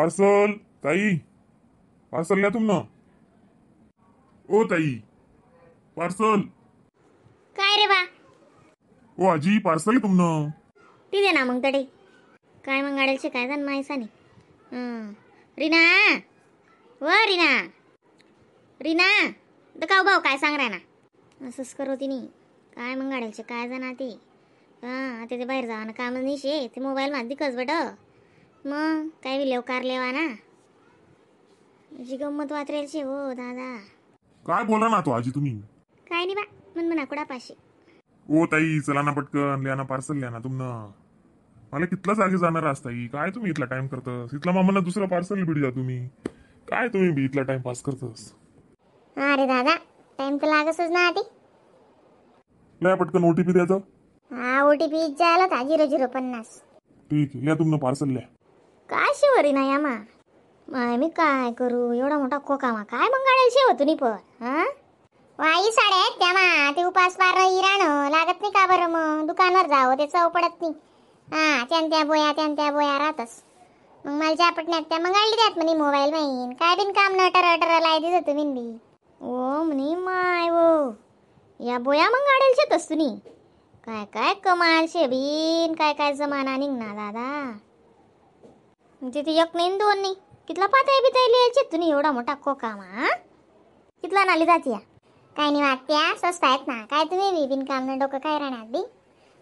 Parcel ताई, पार्सल लिया तुम ना. ओ ताई पार्सल. काय रे बा? ओ आजी पार्सल तुम ना. ती दे ना मग तडे. काय मग गाडेलचे काय जाण मायसाने. रीना व रीना, रीना तर भाऊ काय सांग राय ना. असंच करो तिने. काय मग गाडेलचे काय जाणार ते. हां आता ते बाहेर जावा ना काम नाही शे, ते मोबाईल मध्ये दिकस बट. मग काय बी लेवकार लेवा ना जी गंमत वाचरेल शे. हो दादा काय बोला ना तो आजी तुम्ही. काय नाही बा, मन म्हणा कुडा पाशी. ओ ताई चला ना पटकन, लिहा ना पार्सल लिहा ना तुमनं. मला कितला जागी जाणार आज ताई, काय तुम्ही इथला टाइम करतस. इथला मामांना दुसरं पार्सल भेटू जा तुम्ही. काय तुम्ही बी इथला टाइम पास करतस. अरे दादा टाइम तर लागतच ना आधी. लिहा पटकन ओटीपी द्यायचा. हा ओटीपी आला होता 0050. ठीक आहे लिहा तुमनं पार्सल लिहा. काय शिवरी ना यामा माय मी काय करू, एवढा मोठा खोका मा काय मग गाडेल शेव तुम्ही पण. हा वाई साड्या आहेत त्या मा, ते उपास पार इराण लागत नाही का बरं. मग दुकानावर जावं ते चव पडत नाही. हा त्यान त्या बोया त्यान त्या बोया राहतस. मग मला ज्या पटण्यात त्या मग आणली द्यात म्हणे मोबाईल माहीन. काय बिन काम न टर टर लाय दिसत तुम्ही बी. ओ म्हणे माय वो या बोया मग गाडेल शेतस तुम्ही. काय काय कमाल शे बिन, काय काय जमाना निघना दादा. तिथे एक नाही दोन नाही कितला पातळी बिताई लिहायचे तुम्ही एवढा मोठा खोका मा. कितला नाली जाती या. काय नाही वाटत्या स्वस्त आहेत ना. काय तुम्ही बी बिनकाम डोकं काय राहणार बी.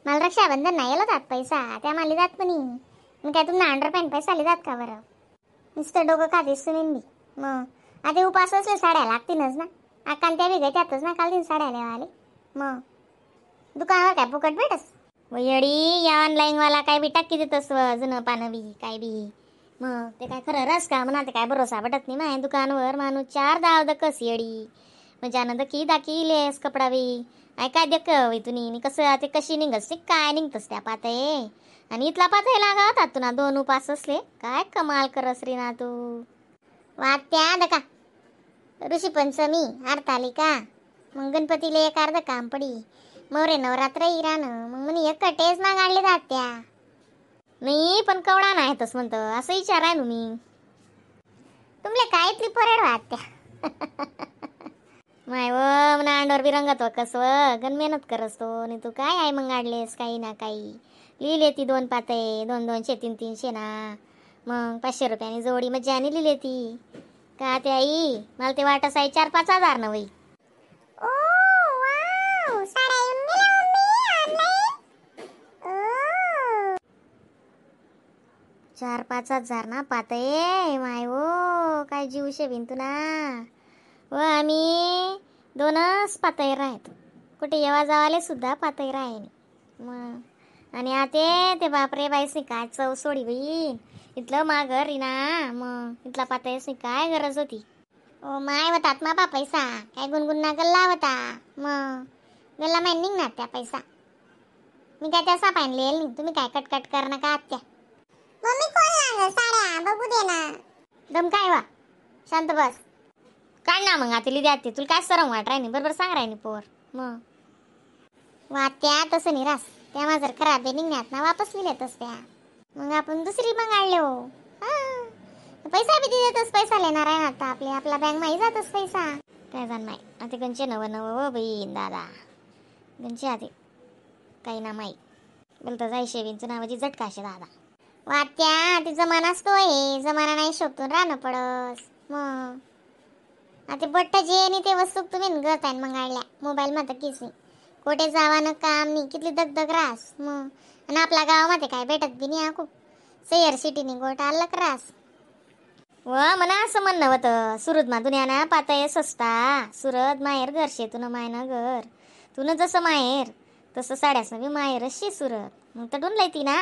मला रक्षाबंधन नाही येलं जात पैसा त्या माली जात म्हणे. मग काय तुम्हाला अंडर पॅन्ट पैसा आले जात का बरं. नुसतं डोकं खातेस तुम्ही बी. मग आता उपास असले साड्या लागतीलच ना. अक्का त्या बी घेत्यातच ना काल दिन साड्या लेवाले. मग दुकानावर काय फुकट भेटस येडी. या ऑनलाईन वाला काय बी टाकी देतस जुनं पानं बी काय बी. मग ते काय खरं रस का म्हणा, ते काय भरोसा पटत नाही. माय दुकानवर माणूस चार दाव दकस येडी. म्हणजे आनंद की दाखी लेस कपडा बी I काय देख तुम्ही कसं ते कशी निघस काय निघतस त्या पातये. आणि इथला पातये लागावतात तुला दोन उपास असले. काय कमाल करस रे ना तू. वात्या दका ऋषी पंचमी हरतालिका मग गणपतीला एक अर्ध काम पडी मोरे नवरात्र इराण मग म्हणे एक कटेच माग आणले जात त्या. नाही पण कवडा नाही तस म्हणतं असं विचार आहे ना मी. तुमले काय इथली परेड वाटत्या. माय व म्हणा अंडोर बी रंगत व कस व गण मेहनत करस तो. आणि तू काय आहे मग आणलेस काही ना काही लिहिले ती दोन पातये 2 200 3 300 ना. मग 500 रुपयाने जोडी मज्जाने लिहिले ती का ते आई. मला ते वाटस आई 4-5 हजार ना वई. ओ वाव साड्या येऊन गेल्या मम्मी ऑनलाईन. ओ 4-5 हजार ना पातये माय वो काय जीव शे बिन तू ना. व आम्ही दोनच पातळी राहतो कुठे येवा जावाले सुद्धा पातळी राहे. मग आणि आते ते बापरे बाईसनी काय चव सोडी बहीण इथलं माग रीना. मग इथला पातळीसनी काय गरज होती. ओ my होतात मा बा पैसा काय गुणगुण ना गल्ला होता. मग गल्ला माय निघणार त्या पैसा. मी काय त्या सापायन लिहिल नाही. तुम्ही काय कटकट कर नका आत्या. मम्मी कोण लागल साड्या बघू दे ना. दम काय वा शांत बस. काढ ना मग आता लिहिली आत्ते तुला काय सरम वाट राहिनी बरोबर सांग राहिनी पोर. मग वात्या तसं नाही रास त्या माझं खराब आहे निघण्यात ना वापस लिहिलेतच त्या. मग आपण दुसरी मग आणले हो. हां पैसा बी देतच पैसा लेणार आहे ना आता आपले आपला बँक माही जातच पैसा. काय जाण माई आता गंचे नवं नवं व बहीण दादा गंचे आते काही ना माई बोलता जायशे बिनचं नावाची झटकाशे दादा. वात्या ते जमानाच तो आहे जमाना नाही शोधून राहणं पडस. मग आता बट्ट जे आणि ते वस्तू तुम्ही गत आहे मग आणल्या मोबाईल मध्ये किस नाही कोठे जावानं काम नाही किती दगदग रास. मग आणि आपल्या गावामध्ये काय भेटत बी नाही खूप शहर सिटीनी गोट आलं रास. व म्हणा असं म्हणणं होतं सुरत मा दुनिया ना पातये सस्ता सुरत माहेर घर शे तुनं मायनं घर तुनं जसं माहेर तसं साड्यासनं बी माहेरच शे सुरत. मग तर डून ती ना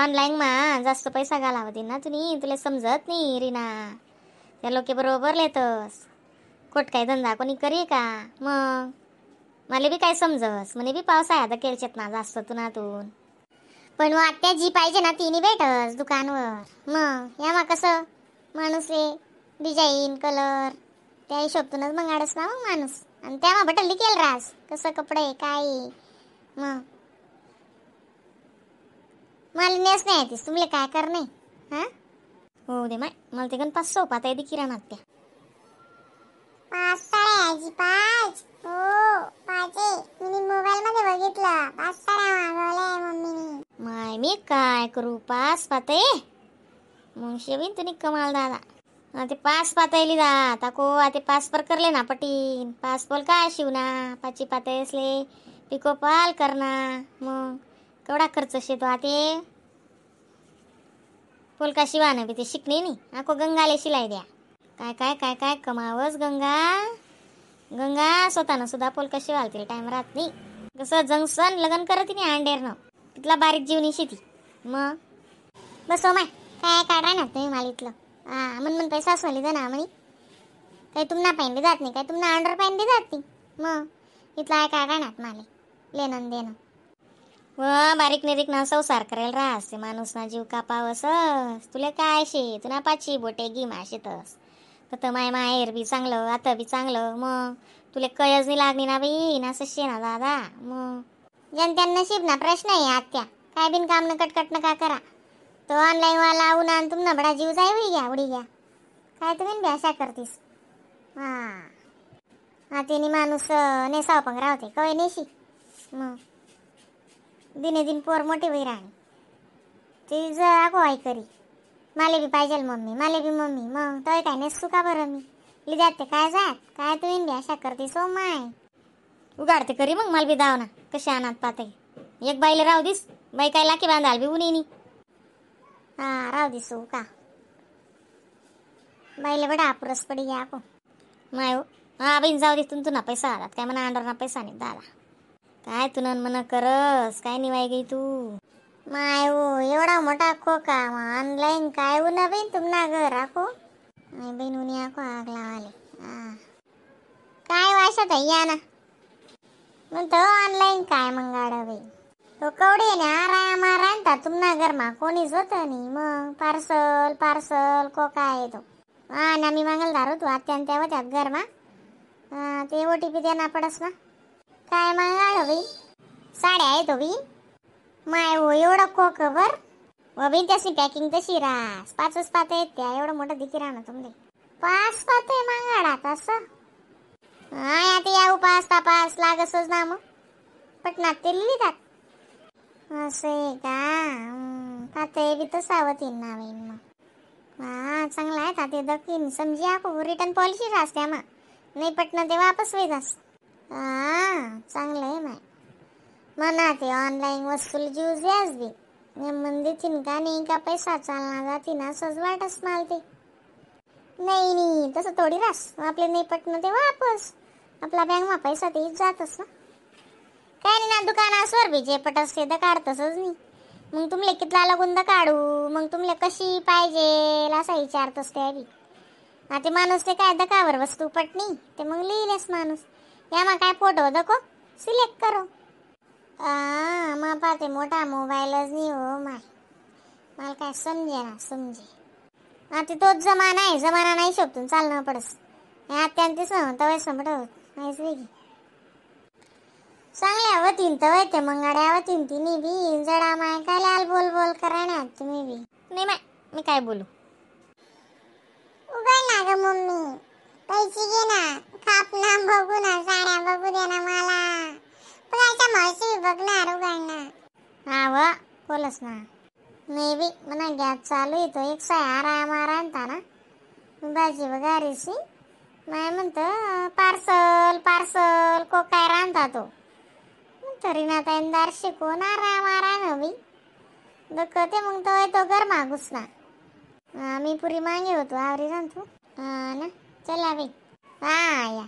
ऑनलाईन मा जास्त पैसा घालावती ना तुम्ही तुला समजत नाही रीना. त्या लोके बरोबर लेतस खोट काय धंदा कोणी करी का. मग मला बी काय समजस म्हणे बी पावसाळ्यात आता केलचेत ना जास्त तुनातून. पण मग आत्या जी पाहिजे ना तिने भेटस दुकानवर. मग या मग कसं माणूस रे डिझाईन कलर त्या हिशोबतूनच मग आडस ना मग माणूस. आणि त्या मग बटल केलं रास कसं कपडे काय. मग मला नेस नाही येतीस तुमले काय कर नाही. हां हो दे माय मला ते गण 500 पाता येते किराणात त्या. 5 साड्या आजी 5. हो 5 आहे. मी मोबाईल मध्ये बघितलं 5 साड्या मागवल्या मम्मीने. माय मी काय करू 5 पाते मग शेवीन तुम्ही कमाल दादा. ते 5 पातायली दा आता को आता 5 पर करले ना पटीन 5 पोल काय शिवना 5 पाते असले पिको पाल करना मग केवढा खर्च शेतो आते पोल का शिवाना बी ते शिकणे नी आको गंगाले शिलाई द्या. काय काय काय काय कमावस गंगा गंगा स्वतःनं सुद्धा पोल का शिवाल तिला टाइम राहत नाही. कसं जंगसन लग्न करत नाही अंडेरनं तिथला बारीक जीवनी शेती मग बसो माय काय काढा ना तुम्ही मला इथलं. हा मन मन पैसा असली ना म्हणे काही तुम्हाला पाहिजे जात नाही काय तुम्हाला अंडर पाहिजे जात नाही मग इथला काय काढा ना मला लेणं देणं. व बारीक निरीक ना संसार करायला राहते माणूस ना जीव कापावस तुला काय शे तुला पाची बोटे गिमा शेतस तर माय माहेर बी चांगलं आता बी चांगलं मग तुला कयच नाही लागली ना बाई ना शे ना दादा. मग जनत्या नशीब ना प्रश्न आहे आत्या काय बिन काम न कटकट नका करा. तो ऑनलाईन वाला उन्हा आणि तुमना बडा जीव जाय उडी घ्या उडी घ्या काय तुम्ही बी अशा करतीस. हा हा तिने माणूस नेसाव पण राहते कवय नेशी मग दिने दिन पोर मोठी होई राहणी ती अगो आई करी माले बी पाहिजे मम्मी माले बी मम्मी मग तोय काय नेसू का बरं मी लिजात ते काय जात काय तुम्ही बी अशा करतीस ओ my. उगाडते करी मग मला बी दाव ना कशा अनात पाते एक बाईला राहू this बाई काय लाकी बांधाल बी उन्ही. हा राहू दिसू का बाईला बडा अपुरस पडी घ्या को माय हो हा बहीण जाऊ दे तुम तुना पैसा आलात काय म्हणा अंडर ना पैसा नाही दादा काय तू नन मन करस काय निवाय गई तू. माय हो एवढा मोठा खोका ऑनलाईन काय उन्हा बहीण तुमना घर आखो बहीण उन्ही आखो आग लावाले. काय वाशात या ना म्हणतो ऑनलाईन काय मंगाड बाई तो कवडे ना आराम आरामता तुमना घरमा कोणीच होत नाही मग पार्सल पार्सल को काय तो. हा ना मी मागलदार होतो आत्या त्या होत्यात घरमा ते OTP देना पडस ना काय मागाड बाई साड्या आहे तो बी माय हो एवढं कोक बर व बी त्याची पॅकिंग तशी रास 5 पात आहेत त्या एवढं मोठं दिकी राहणार तुमले 5 पात आहे मागाडा तसं. हा आता या उपास तापास लागसच ना मग पटनात ते लिहितात असं आहे का पाते बी तसावतीन ना बहीण मग. हा चांगला आहे ताते दखीन समजी आको रिटर्न पॉलिसी राहते मग नाही पटणं ते वापस होईत. हा चांगलं आहे माय म्हणा ते ऑनलाईन वस्तूला जीव द्यास बी नेमन देतीन का नाही का पैसा चालना जातीन असंच वाटस मला ते. नाही नाही तसं थोडी रास आपले नाही पटणं ते वापस आपला बँकमा पैसा ते जातच ना काय नाही ना दुकानासवर बी जे पटस ते तर काढतसच नाही मग तुमले कितला लागून the काढू मग तुमले कशी पाहिजे असा विचारतस ते बी. आता माणूस ते काय दकावर वस्तू पटणी ते मग लिहिलेस माणूस यामा काय फोटो दको सिलेक्ट करो. मा पाहते मोठा मोबाईलच नाही हो माय मला काय समजे ना समजे. आता तोच जमाना आहे जमाना नाही शोभतून चालणं पडस आत्यांतीच तवय समट नाहीच वेगळी चांगल्या वतीन तवय ते मंगाड्या वतीन तिने बी जडा माय काय लाल बोल बोल करा ना तुम्ही बी. नाही माय मी काय बोलू उघड ना ग मम्मी पैसे घे ना खाप ना बघू ना साड्या बघू दे ना मला बघायच्या मावशी बघणार उघड ना. हा व बोलस ना नाही बी म्हणा गॅस चालू येतो एक साय आराम आरामता ना भाजी वगारीसी माय म्हणतो पार्सल पार्सल को काय रांधता तो तरी ना ताईंदार शिकून आराम आराम बी दखते मग तो तो घर मागूस ना. मी पुरी मागे होतो आवरी रांधतो. हा ना चला बाई हा या.